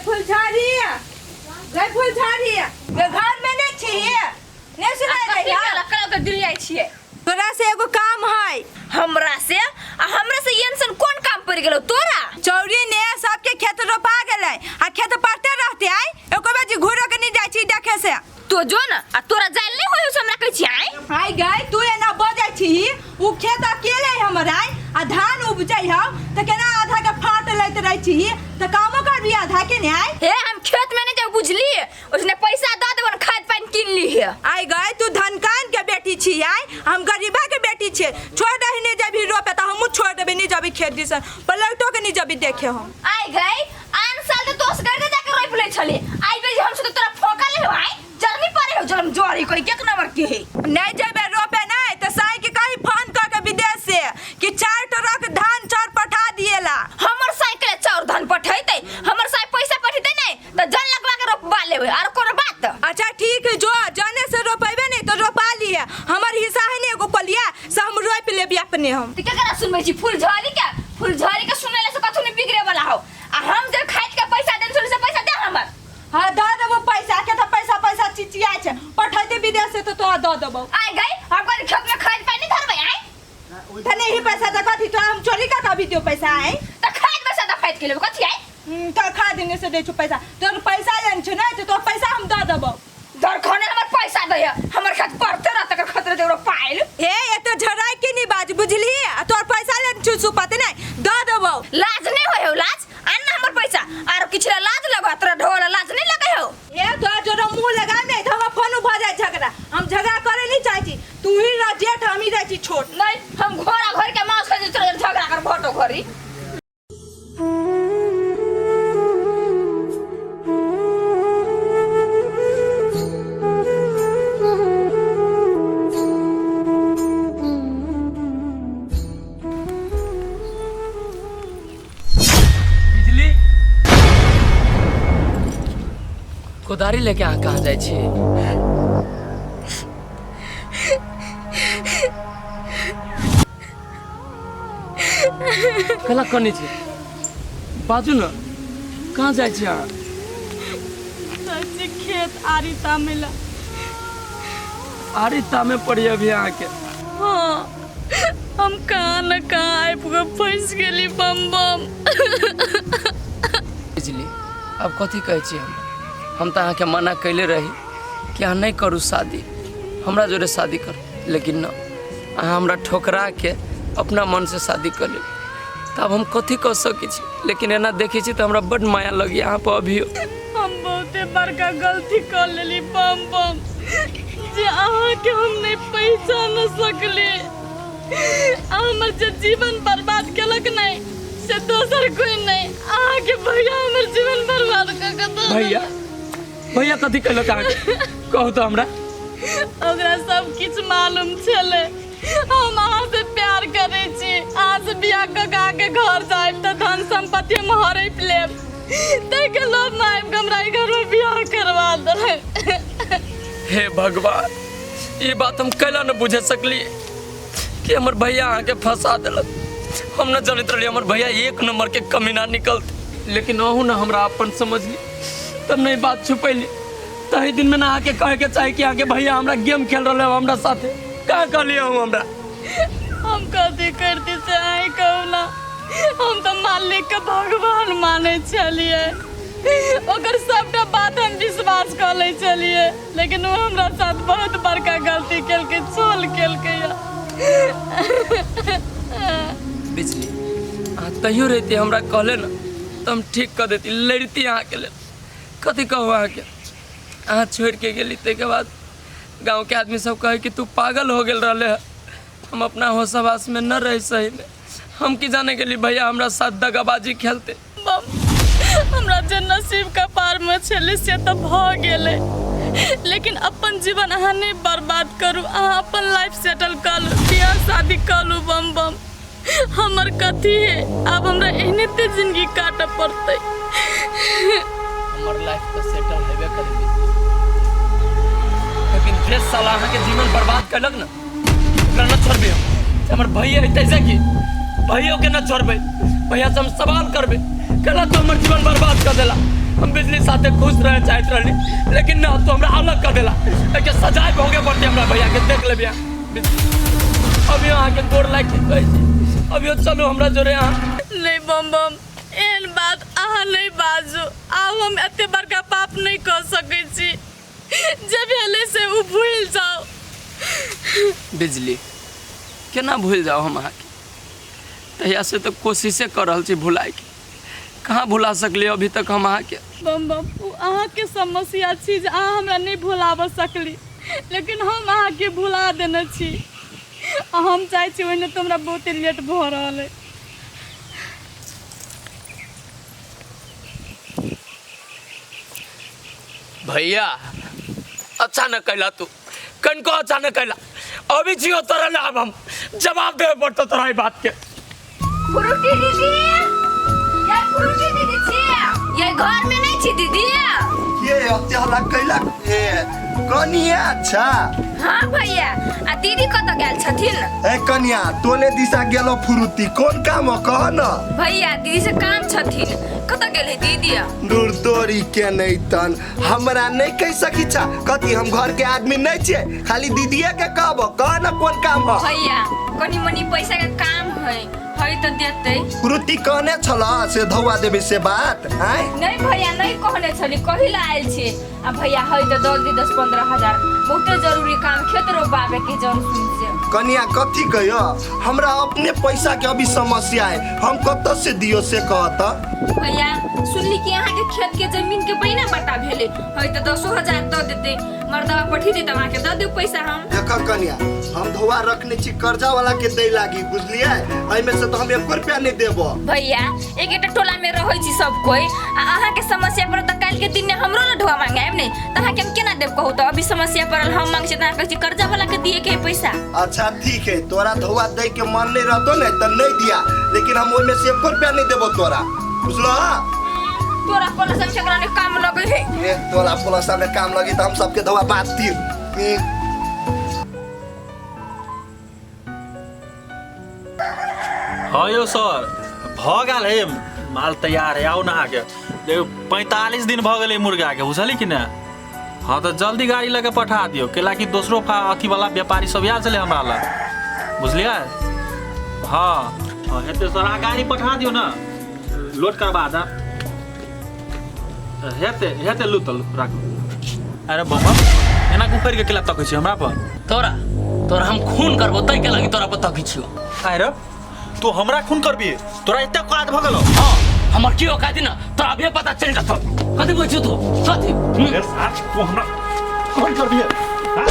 फुलझड़ी, गई फुलझड़ी, गे घर में नहीं छी, नहीं सुनाई कथी दैया। भेल? कल के दिल जाइ छियै। तोरा से एगो काम है। हमरा से? आ हमरा से एहन कोन काम पड़ि गेलो तोरा? चौरी ने सबके खेत रोपा गेलै आ खेत पड़ते रहते आइ एको बेर घूरो के नहीं जाइ छी देखे से। तो जो न आ तोरा जाइल नहीं होय से हमरा कहै छी आइ। आइ गई तू एना बजै छी, उ खेत अकेले है हमर आइ आ धान उपजै हौ त केना आधा के फाट लैत रहै छी त कामो करबी आधा के ने आइ। हे हम खेत में नहीं जाऊ बुझली, उसने पैसा दऽ देबन खाद पानि कीन ली है। आइ गई तू धनकान के बेटी छी आइ, हम गरीबा के बेटी छियै, छोड़ दही नहीं जेबी रोपे त हमहूँ छोड़ देबै, नहीं जेबी खेत दिसन पलटो के नहीं जेबी देखे हम। आइ गई आन साल त दोस कर के जाके रोप लै छली, आइ बेर हम से तोरा फोका ले हो आइ जल्दी पड़े हो जलम जोरी कोई के नंबर के है। नहीं जेबे रोपे नहीं त साई के कहीं फोन कर के विदेश से कि 4 ट्रक धान चाउर पठा दिएला। हमर साइकिल चाउर धान पठैतै, हमर साई पैसा पठैतै नहीं त जन लगवा के रोपवा लेबै आर कोनो बात। अच्छा ठीक है, जो जने से रोपेबे नहीं तो रोपा लिए, हमर हिस्सा है नहीं एगो पलिया से हम रोप लेबी अपने हम। त केकरा सुनबै छी? फुलझड़ी के? फुलझड़ी के सुनैला से कथु नहीं बिगड़े वाला हो। आ हम जे खाइत के पैसा देन से पैसा दे हमर। हाँ दऽ देबो पैसा के त पैसा पैसा चिचियाइ छै, पठैते विदेश से तो तोरा दऽ देबो। आइ गई हम कहली खेत में खाद पानी धरबै आइ। त नहीं पैसा त कथी तोरा हम चोरी का कभी दियो पैसा आइ? त खाद पैसा त खाद के लेबो कथी आइ? तो खा देने से दै छौ पैसा, तोर पैसा लेने छौ नहीं तो तोर पैसा हम दऽ देबो। दरखने हमर पैसा दैय, हमर खेत पड़ते रहत तकर खतरे देबो पाइल। हे एते झड़ाइ के नहीं बाज बुझली, आ तोर पैसा लेने छौ सुपत नहीं दऽ देबो। लाज नहीं होय हो लाज, आन ना हमर पैसा आरो किछ ला लाज लगो, तोरा ढोला लाज नहीं लगे हो। हे तोरा जोरो मुंह लगा नहीं त हमर फोन भऽ जाय झगड़ा, हम झगड़ा करे नहीं चाहै छी, तू ही रह जेठ हम ही रहै छी छोट। नहीं हम घोड़ा घर के मांस खाइ छी, तोरा झगड़ा कर भटो घरी। बिजली कोदारी लेके अहाँ कहाँ जाइ छी? कला कने छी? बाजू ने, कहाँ जाइ छी अहाँ? जाइ छी खेत आरी तामे ला। आरी तामे पड़ी अभी अहाँके? हाँ, हम कहाँ न कहाँ आबि कऽ फँसि गेली बम बम। बिजली आब कथी कहै छी हम? हम तऽ अहाँके मना कैले रही कि अहाँ नहि करू शादी, हमरा जोरे शादी करू, लेकिन न, अहाँ हमरा ठोकरा के अपना मनसँ शादी कऽ लेली, तऽ आब हम कथी कऽ सकै छी? लेकिन एना देखै छी तऽ हमरा बड्ड माया लगैए अहाँ पर अभियो। हम बहुते बड़का गलती कऽ लेली बम बम, जे अहाँके हम नहि पहचान सकली। आ हमर जे जीवन बर्बाद केलक नहि से दोसर कोई नहि, अहाँके भैया हमर जीवन बर्बाद कऽ के दऽ भैया? भैया कथी केलक अहाँके? कहू तऽ हमरा। ओकरा सब किछु मालूम छलै हम अहाँ से प्यार करै छी, अहाँ से बियाह कऽ के अहाँके घर जायब तऽ धन सम्पत्ति हम हड़पि लेब, ताहिके लोभमे आबि कऽ हमरा ई घरमे बियाह करवा देलक। हे भगवान, ई बात हम कैला न बुझे सकली कि हमर भैया अहाँके फंसा देलक। हम न जानैत रहली हमर भैया एक नंबर के कमीना निकलते, लेकिन अहूँ न हमरा अपन समझली तब नहीं बात छुपैली। तही दिन में ना अहाँके कहे के चाही कि अहाँके भैया हमरा गेम खेल रहल है हमरा साथे। कहाँ कहलियै अहूँ हमरा? हम कथी करती से अहीं कहू ना, हम तऽ मालिक के भगवान मानै छलियै, ओकर सबटा बात हम विश्वास कऽ लै छलियै, लेकिन ओ हमरा साथ बहुत बड़का गलती केलकै, छल केलकै। बिजली अहाँ तैयो रहिती हमरा कहले ना तऽ हम ठीक कऽ देती, लड़ती अहाँके लेल। कथी कहू अहाँके, अहाँ छोड़िके गेली ताहिके बाद गाँवके आदमी सब कहै कि तू पागल हो गेल रहले हँ। हम अपना होश हवासमे न रही सहीमे, हम की जाने गेली भैया हमरा साथ दगाबाजी खेलते। बम, हमरा जे नसीब कपारमे छलै से तऽ भऽ गेलै, लेकिन अपन जीवन अहाँ नहि बर्बाद करू, अहाँ अपन लाइफ सेटल कऽ लू, बियाह शादी कऽ लू। बम बम हमर कथी है, आब हमरा एहने ते जिंदगी काटऽ पड़तै। हमर लाइफ तऽ सेटल हेबे करै, लेकिन जे साला अहाँके जीवन बर्बाद केलक ने ओकरा न छोड़बै हम। हमर भैया हेतै से कि भैयो के न छोड़बै, भैया से हम सवाल करबै केना तो हमर जीवन बर्बाद कर देला। हम बिजली साथे खुश रहे चाहत रहली, लेकिन ना तो हमरा अलग कर देला। एके सजाए भोगे पड़ते हमरा भैया के, देख ले भैया। अभी अहाँके गोर लागि के कहै छी, अभी चलू हमरा जोरे अहाँ। नहीं बम बम, एहन बात अहाँ नहीं बाजू। आब हम एते बड़का पाप नहीं कर सकै छी, जे भेलै से उ भूलि जाउ। बिजली केना भूलि जाउ हम अहाँके? तहिया से तऽ कोशिशे कऽ रहल छी भुलाइके, कहाँ भुला सकलियै अभी तक हम अहाँके। बम बम, उ अहाँके समस्या छी जे अहाँ हमरा नहीं भुलाबऽ सकली, लेकिन हम अहाँके भुला देने छी। आ हम चाहै छी ओहिने तऽ हमरा बहुते लेट भऽ रहल अइ। भैया अच्छा न कैला तू, कनको अच्छा न कैला। अभी जियो तोरा ना, अब हम जवाब देवे पड़तो तोरा ई बात के। फ्रूटी दीदी, ये फ्रूटी दीदी छी, ये घर में नहीं छी दीदी। ये अते हल्ला कैला ए कनिया? अच्छा हाँ भैया, आ दीदी कतऽ गेल छथिन? ए कनिया, तोले दिशा गेलो फुरुती, कोन काम हो कह न? भैया दीदी से काम छथिन, कतऽ गेल है दीदी? दूर तोरी के नहीं तन हमरा नहीं कह सकी छा, कथी हम घर के आदमी नहीं छे, खाली दीदीए के कहबो, कह न कोन काम हो? भैया कनी मनी पैसा के काम है, है तो देते। फ्रुटी कहने छल से धौआ देबे से बात आय? नहीं भैया नहीं कहने छली, कही ला आयल छी। आ भैया है तो दस दी 10-15 हजार, बहुते जरूरी काम, खेत रोपाबे के जन सुन से। कनिया कथी कहियो, हमरा अपने पैसा के अभी समस्या है, हम कत से दियो से कहत? भैया सुनली कि अहाँ के खेत के जमीन के बहिना बटा भेले, है तो 10,000 दऽ देते, मर्दवा पठी देते अहाँ के दऽ देब पैसा हम। देख कनिया, हम धोआ रखने छी कर्जा वाला के दे लागी, बुझलिए? एहिमे से तो हम 1 रुपया नहीं देबो। भैया एक एकटा टोला में रहै छी सब कोई, आ अहाँ के समस्या पर त काल्हि के दिन ने हमरो न ढोआ मांगाएब ने, त अहाँ के हम केना देब कहू त? अभी समस्या पड़ल हम मांग छी त अहाँ कहै छी कर्जा वाला के दिए के है पैसा। अच्छा ठीक है, तोरा धोआ दे के मन नहीं रहतो ने त नहीं दिया, लेकिन हम ओहिमे से 1 रुपया नहीं देबो तोरा, बुझलो? तोरा पलसा में केकरा ने काम लगे है? ए तोरा पलसा में काम लगी त हम सबके धोआ बात दी। हाँ यो सर, भऽ गेल है, माल तैयार है, आओ नहा के। देखो 45 दिन भऽ गेलै मुर्गा के, बुझली कि ने? हाँ तो जल्दी गाड़ी लगे पठा दियो, कैला कि दोसरो अथी वाला व्यापारी सब आयल छलै हमरा लग, बुझलियै? हाँ हाँ हेतै सर, अहाँ गाड़ी पठा दियो ना, लोड करबा देब। हेतै हेतै, लू तऽ राखू। अरे बम एना उखड़ि के केला तकै छी हमरा पर? तोरा तोरा हम खून करबो तै के लागी तोरा पर तकै छियो। अरे तू हमरा खून करबी? तोरा एते औकात भऽ गेलौ? हाँ हमर की औकात ना तोरा अभिये पता चलि जेतौ। कथी बोलै छियो तू? कथी? अरे साथ तू हमरा खून करबी? हाँ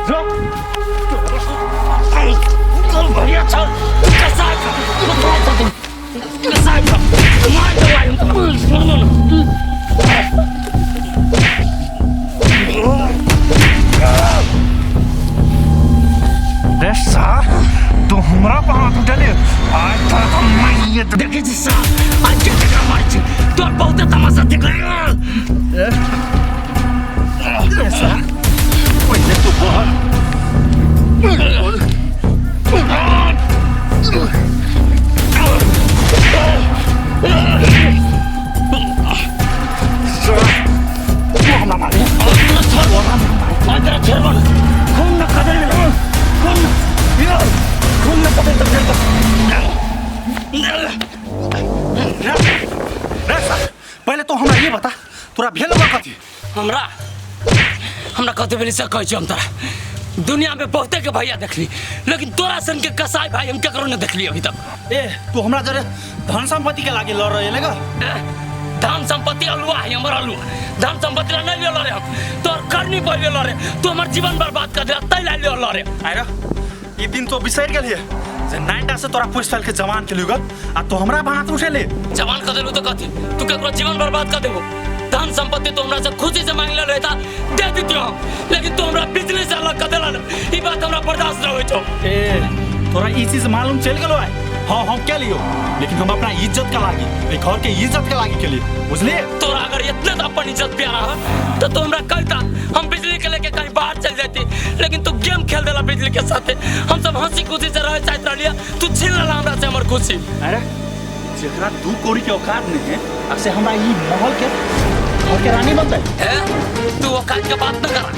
जो चल भैया चल, कसाई खा, कसाई खा, मार दो आई हम। रे सार तू हमरा पर हाथ उठेले आज तोरा तो मारिए। देखै छी सार, आज के केकरा मारै छी, तोर बहुते तमाशा देख ले। सार पहिले तू बहर। पहले तो हमरा ये बता, तोरा भेल बा कथी? हमरा हमरा कथी भेलै से कहै छी हम तोरा। दुनिया में बहुते के भैया देखली, लेकिन तोरा सन के कसाई भाई हम केकरो नहीं देखली अभी तक। ए तू हमरा जरे धन संपत्ति के लागे लड़ रहे लेगा? धन संपत्ति अलुआ है हमर अलुआ, धन संपत्ति ला नहीं लड़े हम, तोर करनी पर लड़े, तू हमर जीवन बर्बाद कर देला तै ला लड़े। आरे ई दिन तो बिसरि गेलिए जे नाइटा से तोरा पुछ के जवान के लुगल आ तू हमरा हाथ उठेले। जवान कर देलू तो कथी? तू केकरो जीवन बर्बाद कर देबो? धन संपत्ति तो हमरा से खुशी से मांग ले रहता दे देतियो हम, लेकिन तू हमरा बिजली से अलग कर देला न, ई बात हमरा बर्दाश्त न होई छौ। ए तोरा ई चीज मालूम चल गेलो है? हाँ हम के लियो, लेकिन हम अपना इज्जत के लागी, ए घर के इज्जत के लागी के लिए, बुझलिए? तोरा अगर इतने तो अपन इज्जत प्यारा है तो तू हमरा कहता हम बिजली के लेके कहीं बाहर चल जाती, लेकिन तू गेम खेल देला बिजली के साथे। हम सब हंसी खुशी से रहे चाहत रहलिए, तू छीन लेला हमरा से हमर खुशी। अरे जेकरा 2 कौड़ी के औकात नहीं है, आ से हमरा ई महल के घर के रानी बनतै। है तू औकात के बात न करा,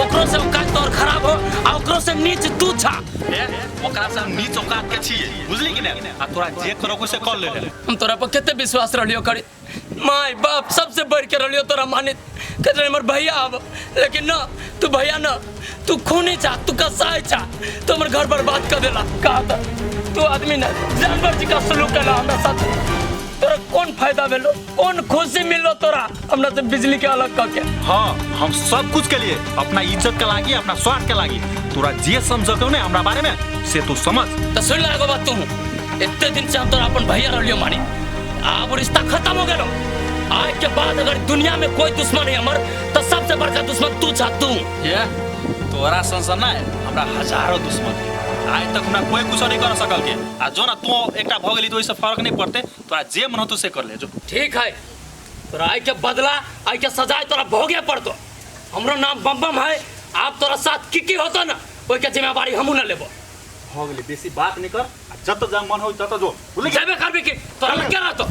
ओकरो से औकात तोर खराब हो आ ओकरो से नीच तू छा। ए ओकरा से हम नीच औकात के छियै, बुझली कि नहि? आ तोरा जे करऽ से कर ले। हम तोरा पर कते विश्वास रहलियो करी, माय बाप सबसे बढ़ के रहलियो तोरा मानित, कहते हमर भैया आब, लेकिन न तू भैया न, तू खूनी छा, तू कसाई छा, तू हमर घर बर्बाद कर देला। कहा था तू आदमी न जानवर जी का सलूक कैला हमरा साथ, तोरा कौन फायदा भेलो, कौन खुशी मिललो तोरा हमरा से बिजली के अलग करके? हाँ हम सब कुछ के लिए अपना इज्जत के लागी, अपना स्वार्थ के लागी, तोरा जे समझ ने हमरा बारे में से तू समझ। तो सुन ला एगो बात, तू इतने दिन से हम तोरा अपन भैया रहलियो मानी, अब रिश्ता खत्म हो गेलो। आज के बाद अगर दुनिया में कोई दुश्मन है हमर तो सबसे बड़का दुश्मन तू छा तू। ये तोरा संसन ना हमरा हजारों दुश्मन है, आज तक हमरा कोई कुछ नहीं कर सकल के, आ जो ना तू एकटा भ गेली तो ओइसे फर्क नहीं पड़ते, तोरा जे मन होतो से कर ले जो। ठीक है, तोरा आई के बदला आई के सजाए तोरा भोगे पड़तो। हमरो नाम बम बम है, आप तोरा साथ की की होतो ना ओइ के जिम्मेवारी हमू न लेबो। हो गेली, बेसी बात नहीं कर, आ जत जा मन हो जत जो, बुझली? जेबे करबे की तोरा लग के रहतो।